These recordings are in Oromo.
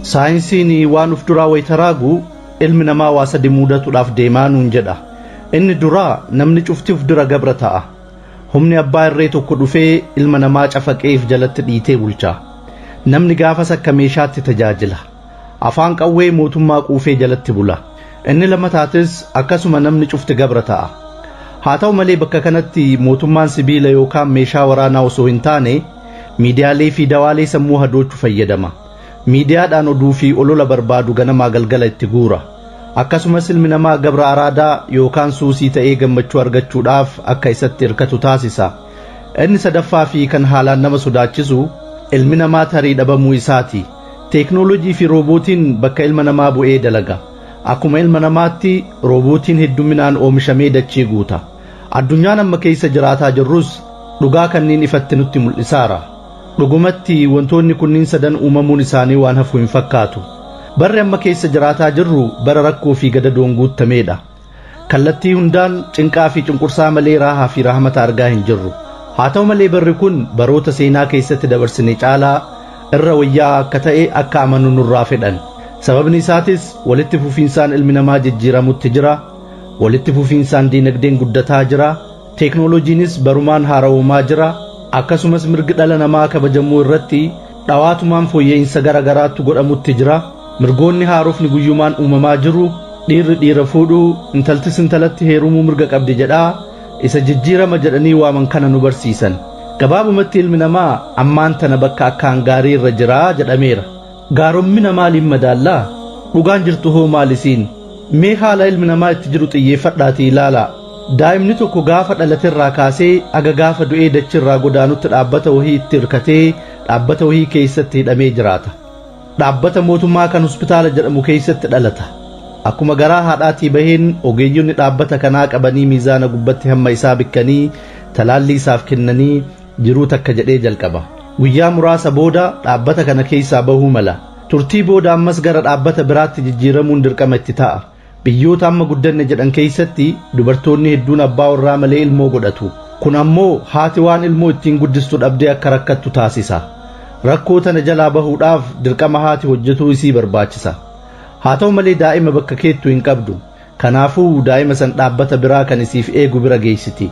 Saayinsiin waan uf duraa wayita ilmi namaa waa sadi mudatuudhaaf deemaa nuun jedha. Inni duraa namni cufti uf dura gabra ta'a. Humni abbaa irree tokko dhufee ilma namaa cafaqeef jalatti dhiitee bulcha. Namni gaafas akka meeshaatti tajaajila. Afaan qawwee mootummaa quufee jalatti bula. Inni lammataatis akkasuma namni cufti gabra ta'a. Haa ta'u malee bakka kanatti mootummaan sibiila yookaan meeshaa waraanaa osoo hin taane miidiyaalee fi dawaalee sammuu hadoochuu fayyadama. Miidiyaadhaan oduu fi olola barbaadu ganamaa galgala itti guura. Akkasumas ilmi namaa gabra araadaa yookaan suusii ta'ee gammachuu argachuudhaaf akka isatti hirkatu taasisa. Inni sadaffaa fi kan haalaan nama sodaachisu ilmi namaa tarii dhabamuu isaati. Teeknooloojii fi roobootiin bakka ilma namaa bu'ee dalaga. Akkuma ilma namaatti roobootiin hedduminaan oomishamee dachee guuta. Addunyaan amma keessa jiraataa jirrus dhugaa kanneen ifatti nutti mul'isaara. Dhugumatti wantoonni kunniin sadan uumamuun isaanii waan hafu hin fakkaatu. Barri amma keessa jiraataa jirru bara rakkoo fi gadadoon guutameedha. Kallattii hundaan cinqaa fi cunqursaa malee raahaa fi rahmata argaa hin jirru. Haa ta'u malee barri kun baroota seenaa keessatti dabarsine caalaa irra wayyaa akka ta'e akka amanu nurraa fedhan. Sababni isaatis walitti fufiinsaan ilmi namaa jijjiiramutti jira. Walitti fufiinsaan diinagdeen guddataa jira. Teeknooloojiinis barumaan haara'umaa jira. Akkasumas mirgi dhala namaa kabajamuu irratti dhawaatumaan fooyya'insa gara garaatu godhamutti jira. Mirgoonni haarofni guyyumaan uumamaa jiru. Dhiirri dhiira fuudhuu, intaltis intalatti heerumuu mirga qabdi jedhaa isa jijjiirama jedhanii waaman kana nu barsiisan. Gabaabumatti ilmi namaa ammaan tana bakka akkaan gaarii irra jiraa jedhameera. Gaarommina maaliin madaallaa? Dhugaan jirtu hoo maalisiin? Mee haala ilmi namaa itti jiru xiyyeeffadhaatii ilaalaa. Daa'imni tokko gaafa dhalaterraa kaasee aga gaafa du'ee dachirraa godaanutti dhaabbata wahii itti hirkatee dhaabbata wahii keessatti hidhamee jiraata. Dhaabbata mootummaa kan hospitaala jedhamu keessatti dhalata. Akkuma garaa haadhaatii baheen ogeeyyonni dhaabbata kanaa qabanii miizaana gubbatti hamma isaa bikkanii talaallii isaaf kennanii jiruu takka jedhee jalqaba. Guyyaa muraasa booda dhaabbata kana keessaa bahuu mala. Turtii booda ammas gara dhaabbata biraatti jijjiiramuun dirqama itti ta'a. Biyyoota amma guddanne jedhan keessatti dubartoonni hedduun abbaa warraa malee ilmoo godhatu. Kun ammoo haati waan ilmoo ittiin guddistu dhabdee akka rakkattu taasisa. Rakkoo tana jalaa bahuudhaaf dirqama haati hojjetuu isii barbaachisa. Haa ta'u malee daa'ima bakka keettu hin qabdu. Kanaafuu daa'ima san dhaabbata biraa kan isiif eegu bira geessiti.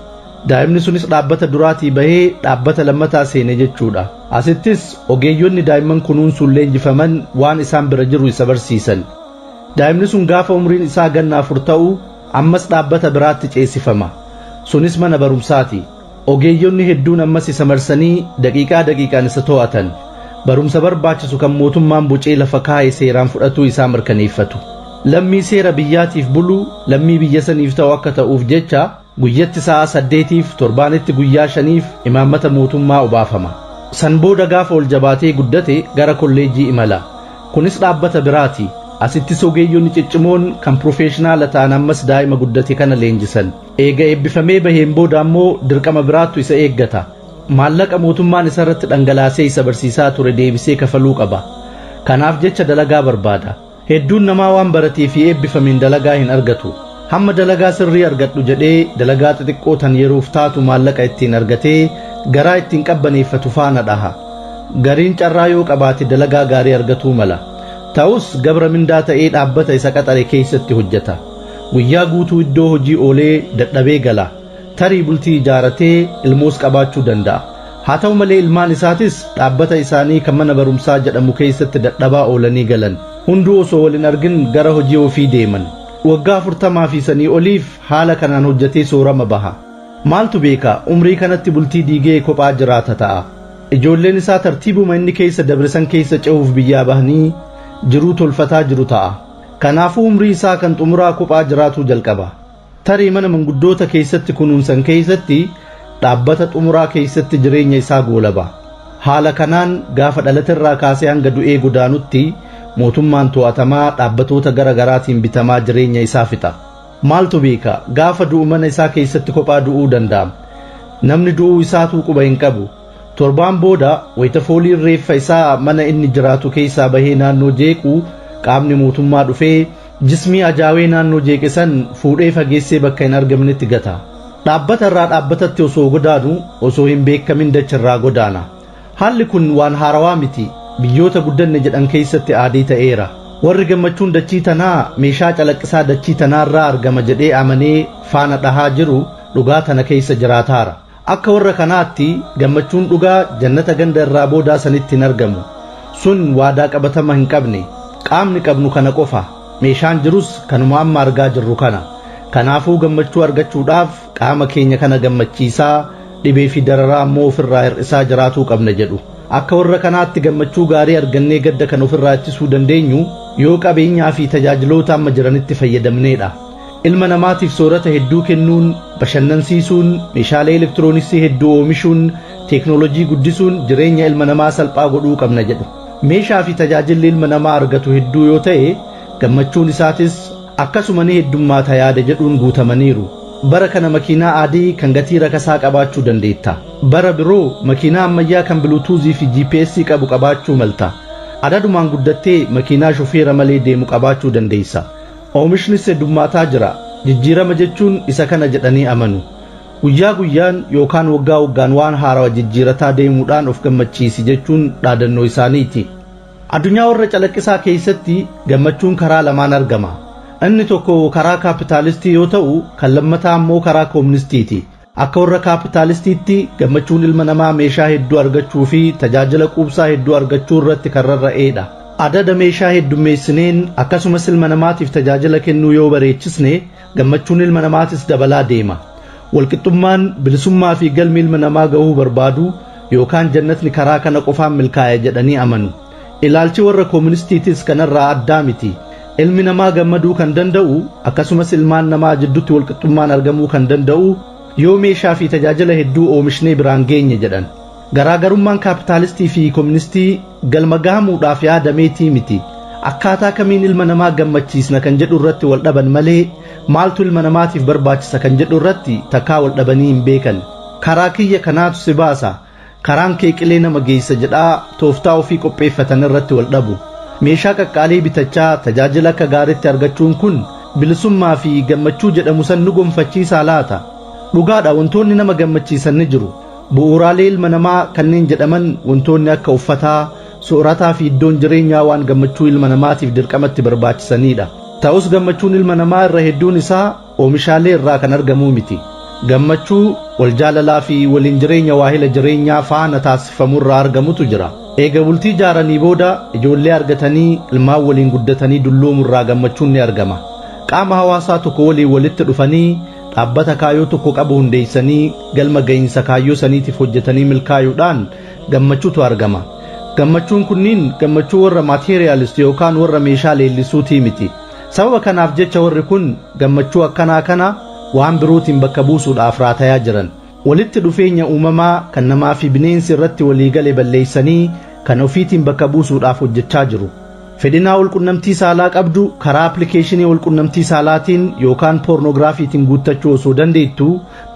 Daa'imni sunis dhaabbata duraatii bahee dhaabbata lammataa seene jechuudha. Asittis ogeeyyonni daa'imman kunuunsuun leenjifaman waan isaan bira jiru isa barsiisan. Daa'imni sun gaafa umriin isaa ganna 4 ta'u ammas dhaabbata biraatti ceesifama. Sunis mana barumsaati. Ogeeyyonni hedduun ammas isa marsanii daqiiqaa daqiiqaan isa to'atan. Barumsa barbaachisu kan mootummaan bocee lafa kaa'e seeraan fudhatuu isaa mirkaneeffatu. Lammii seera biyyaatiif bulu, lammii biyya saniif ta'u akka ta'uuf jecha guyyatti sa'a 8 torbaanitti guyyaa 5 imaammata mootummaa obaafama. San booda gaafa ol jabaatee guddate gara kolleejjii imala. Kunis dhaabbata biraati. Asittis ogeeyyonni ciccimoon kan piroofeeshinaala ta'an ammas daa'ima guddate kana leenjisan. Eega eebbifamee baheen booda ammoo dirqama biraattu isa eeggata. Maallaqa mootummaan isarratti dhangalaasee isa barsiisaa ture deebisee kafaluu qaba. Kanaaf jecha dalagaa barbaada. Hedduun namaa waan baratee fi eebbifameen dalagaa hin argatu. Hamma dalagaa sirrii argadhu jedhee dalagaa xixiqqoo tan yeroof taatu maallaqa ittiin argatee garaa ittiin qabbaneeffatu faana dhaha. Gariin carraa yoo qabaate dalagaa gaarii argatuu mala. Ta'us gabra mindaa ta'ee dhaabbata isa qaxare keessatti hojjeta. Guyyaa guutuu iddoo hojii oolee dadhabee gala. Tarii bultii ijaaratee ilmoos qabaachuu danda'a. Haa ta'u malee ilmaan isaatis dhaabbata isaanii kan mana barumsaa jedhamu keessatti dadhabaa oolanii galan. Hunduu osoo waliin argin gara hojii ofii deeman. Waggaa 40 fi sanii oliif haala kanaan hojjetee soorama baha. Maaltu beeka umrii kanatti bultii diigee kophaa jiraata ta'a. Ijoolleen isaa tartiibuma inni keessa dabarsan keessa ce'uuf biyyaa bahanii jiruu tolfataa jiru ta'a. Kanaafuu umrii isaa kan xumuraa kophaa jiraatuu jalqaba. Tarii mana manguddoota keessatti kunuunsan keessatti dhaabbata xumuraa keessatti jireenya isaa goolaba. Haala kanaan gaafa dhalaterraa kaasee hanga du'ee godaanutti mootummaan to'atamaa dhaabbatoota gara garaatiin bitamaa jireenya isaa fixa. Maaltu beeka gaafa du'u mana isaa keessatti kophaa du'uu danda'a. Namni du'uu isaatuu quba hin qabu. Torbaan booda wayita fooliin reeffa isaa mana inni jiraatu keessaa bahee naannoo jeequ qaamni mootummaa dhufee jismii ajaawee naannoo jeeqe san fuudhee fageessee bakka hin argamnetti gata. Dhaabbata irraa dhaabbatatti osoo godaanu osoo hin beekamin dachirraa godaana. Haalli kun waan haarawaa miti. biyyoota guddanne jedhan keessatti aadii ta'eera. Warri gammachuun dachii tanaa meeshaa calaqqisaa dachii tanaarraa argama jedhee amanee faana dhahaa jiru dhugaa tana keessa jiraataara. Akka warra kanaatti gammachuun dhugaa jannata ganda irraa boodaa sanitti hin argamu. Sun waadaa qabatama hin qabne. Qaamni qabnu kana qofa. Meeshaan jirus kanuma amma argaa jirru kana. Kanaafuu gammachuu argachuudhaaf qaama keenya kana gammachiisaa dhibee fi dararaa ammoo ofirraa hir'isaa jiraatuu qabna jedhu. Akka warra kanaatti gammachuu gaarii argannee gadda kan ofirraa ittisuu dandeenyu yoo qabeenyaa fi tajaajiloota amma jiranitti fayyadamneedha. Ilma namaatiif soorata hedduu kennuun, bashannansiisuun, meeshaalee elektirooniksii hedduu oomishuun, teeknoolojii guddisuun jireenya ilma namaa salphaa godhuu qabna jedhu. Meeshaa fi tajaajilli ilma namaa argatu hedduu yoo ta'e gammachuun isaatis akkasuma ni heddummaata yaada jedhuun guutamaniiru. Bara kana makiinaa adii kan gatii rakasaa qabaachuu dandeetta. Bara biroo makiinaa ammayyaa kan biluutuuzii fi GPS qabu qabaachuu malta. Adadumaan guddattee makiinaa shofeera malee deemu qabaachuu dandeessa. Oomishnis heddummaataa jira. Jijjiirama jechuun isa kana jedhanii amanu. Guyyaa guyyaan yookaan waggaa waggaan waan haarawaa jijjiirataa deemuudhaan of gammachiisi jechuun dhaadannoo isaaniiti. Addunyaa warra calaqqisaa keessatti gammachuun karaa lamaan argama. Inni tokko karaa kaapitaalistii yoo ta'u, kan lammataa ammoo karaa kooministiiti. Akka warra kaapitaalistiitti gammachuun ilma namaa meeshaa hedduu argachuu fi tajaajila quubsaa hedduu argachuu irratti kan rarra'eedha. Adada meeshaa heddummeessineen akkasumas ilma namaatiif tajaajila kennuu yoo bareechisne gammachuun ilma namaatis dabalaa deema. Walqixxummaan bilisummaa fi galmi ilma namaa gahuu barbaadu yookaan jannatni karaa kana qofaan milkaa'e jedhanii amanu. Ilaalchi warra kooministiitis kanarraa addaa miti. Ilmi namaa gammaduu kan danda'u akkasumas ilmaan namaa jidduutti walqixxummaan argamuu kan danda'u yoo meeshaa fi tajaajila hedduu oomishnee biraan geenye jedhan. Garaagarummaan kaapitaalistii fi kooministii galma gahamuudhaaf yaadameetii miti. Akkaataa kamiin ilma namaa gammachiisna kan jedhu irratti wal dhaban malee maaltu ilma namaatiif barbaachisa kan jedhu irratti takkaa wal dhabanii hin beekan. Karaa kiyya kanaatu si baasa, karaan kee qilee nama geessa jedhaa tooftaa ofii qopheeffatan irratti wal dhabu. Meeshaa qaqqaalii bitachaa tajaajila akka gaariitti argachuun kun bilisummaa fi gammachuu jedhamu san nu gonfachiisaa laata? Dhugaadha, wantoonni nama gammachiisan ni jiru. Bu'uuraalee ilma namaa kanneen jedhaman wantoonni akka uffataa, soorataa fi iddoon jireenyaa waan gammachuu ilma namaatiif dirqamatti barbaachisanidha. Ta'us gammachuun ilma namaa irra hedduun isaa oomishaalee irraa kan argamuu miti. Gammachuu wal jaalalaa fi waliin jireenya waahila jireenyaa faana taasifamu irraa argamutu jira. Eega bultii jaaranii booda ijoollee argatanii ilmaan waliin guddatanii dulloomu irraa gammachuun ni argama. Qaama hawaasaa tokko waliin walitti dhufanii dhaabbata kaayyoo tokko qabu hundeessanii galma gahinsa kaayyoo saniitiif hojjetanii milkaa'uudhaan gammachuutu argama. Gammachuun kunniin gammachuu warra maateeriyaalist yookaan warra meeshaa leellisuutii miti. Sababa kanaaf jecha warri kun gammachuu akkanaa kana waan birootiin bakka buusuudhaaf raatayaa jiran. Walitti dhufeenya uumamaa kan namaa fi bineensi irratti waliigale balleessanii kan ofiitiin bakka buusuudhaaf hojjechaa jiru. Fedhinaa walqunnamtii saalaa qabdu karaa appilikeeshinii walqunnamtii saalaatiin yookaan poornograafiitiin guuttachuu osoo dandeettu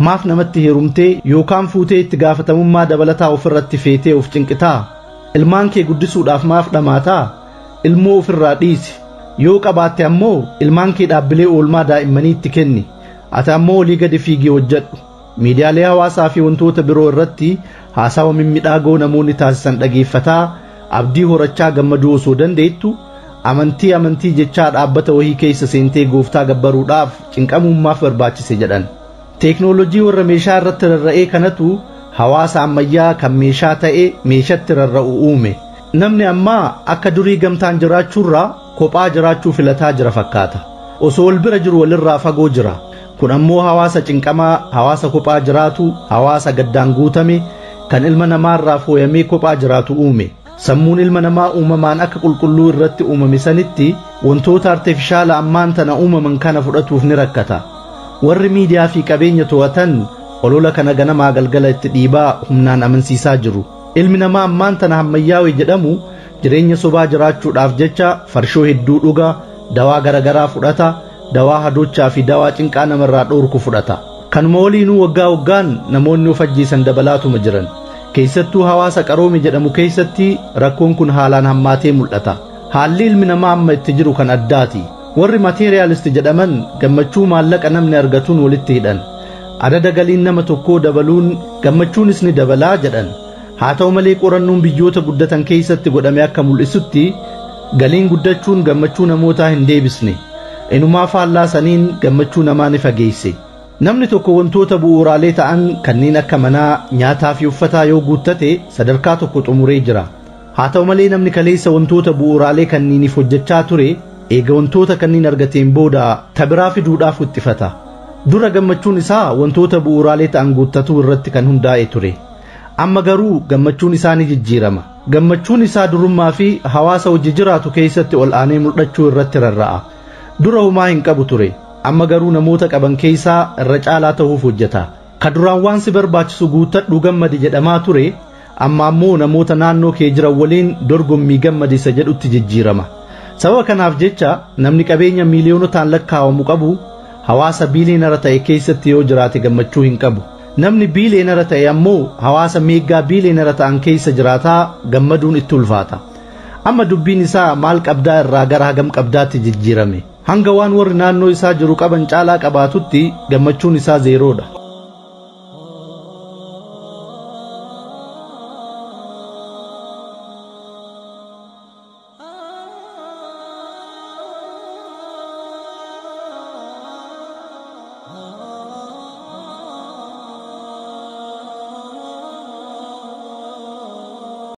maaf namatti heerumtee yookaan fuutee itti gaafatamummaa dabalataa ofirratti feetee of cinqitaa? Ilmaan kee guddisuudhaaf maaf dhamaataa? Ilmoo ofirraa dhiisi. Yoo qabaatte ammoo ilmaan kee dhaabbilee oolmaa daa'immaniitti kenni. Ati ammoo olii gadi fiigee hojjedhu. Miidiyaalee hawaasaa fi wantoota biroo irratti haasawa mimmiidhagoo namoonni taasisan dhageeffataa abdii horachaa gammaduu osoo dandeettu amantii amantii jechaa dhaabbata wahii keessa seentee gooftaa gabbaruudhaaf cinqamummaaf barbaachise jedhan. Teeknoolojii warra meeshaa irratti rarra'ee kanatu hawaasa ammayyaa kan meeshaa ta'e meeshatti rarra'u uume. Namni ammaa akka durii gamtaan jiraachuurraa kophaa jiraachuu filataa jira fakkaata. Osoo wal bira jiru walirraa fagoo jira. Kun ammoo hawaasa cinqamaa, hawaasa kophaa jiraatu, hawaasa gaddaan guutame kan ilma namaarraa fooyamee kophaa jiraatu uume. Sammuun ilma namaa uumamaan akka qulqulluu irratti uumame sanitti wantoota artifishaala ammaan tana uumaman kana fudhatuuf ni rakkata. Warri miidiyaa fi qabeenya to'atan olola kana ganamaa galgala itti dhiibaa humnaan amansiisaa jiru. Ilmi namaa ammaan tana hammayyaawee jedhamu jireenya sobaa jiraachuudhaaf jecha farshoo hedduu dhuga, dawaa garagaraa fudhata, dawaa hadoochaa fi dawaa cinqaa namarraa dhoorku fudhata. Kanuma waliinuu waggaa waggaan namoonni of ajjeesan dabalaatuma jiran. Keessattuu hawaasa qaroome jedhamu keessatti rakkoon kun haalaan hammaatee mul'ata. Haalli ilmi namaa amma itti jiru kan addaati. Warri maateeriyaalist jedhaman gammachuu maallaqa namni argatuun walitti hidhan. Adada galiin nama tokkoo dabaluun gammachuunis ni dabalaa jedhan. Haa ta'u malee qorannoon biyyoota guddatan keessatti godhame akka mul'isutti galiin guddachuun gammachuu namootaa hin deebisne. Inumaa faallaa saniin gammachuu namaa ni fageesse. Namni tokko wantoota bu'uuraalee ta'an kanneen akka manaa, nyaataa fi uffataa yoo guuttate sadarkaa tokko xumuree jira. Haa ta'u malee namni kaleessa wantoota bu'uuraalee kanniiniif hojjechaa ture eega wantoota kanniin argateen booda tabiraa fiduudhaaf wixxifata. Dura gammachuun isaa wantoota bu'uuraalee ta'an guuttatuu irratti kan hundaa'e ture. Amma garuu gammachuun isaa ni jijjiirama. Gammachuun isaa durummaa fi hawaasa hojii jiraatu keessatti ol aanee mul'achuu irratti rarra'a. Dura homaa hin qabu ture. Amma garuu namoota qaban keessaa irra caalaa ta'uuf hojjeta. Ka duraan waan si barbaachisu guuttadhu gammadi jedhamaa ture, amma ammoo namoota naannoo kee jiran waliin dorgommii gammadi isa jedhutti jijjiirama. Sababa kanaaf jecha namni qabeenya miiliyoonotaan lakkaawamu qabu hawaasa biiliyeenara ta'e keessatti yoo jiraate gammachuu hin qabu. Namni biiliyeenara ta'e ammoo hawaasa meeggaa biiliyeenara ta'an keessa jiraataa gammaduun itti ulfaata. Amma dubbiin isaa maal qabdaa irraa gara hagam qabdaatti jijjiirame. Hanga waan warri naannoo isaa jiru qaban caalaa qabaatutti gammachuun isaa zeeroodha.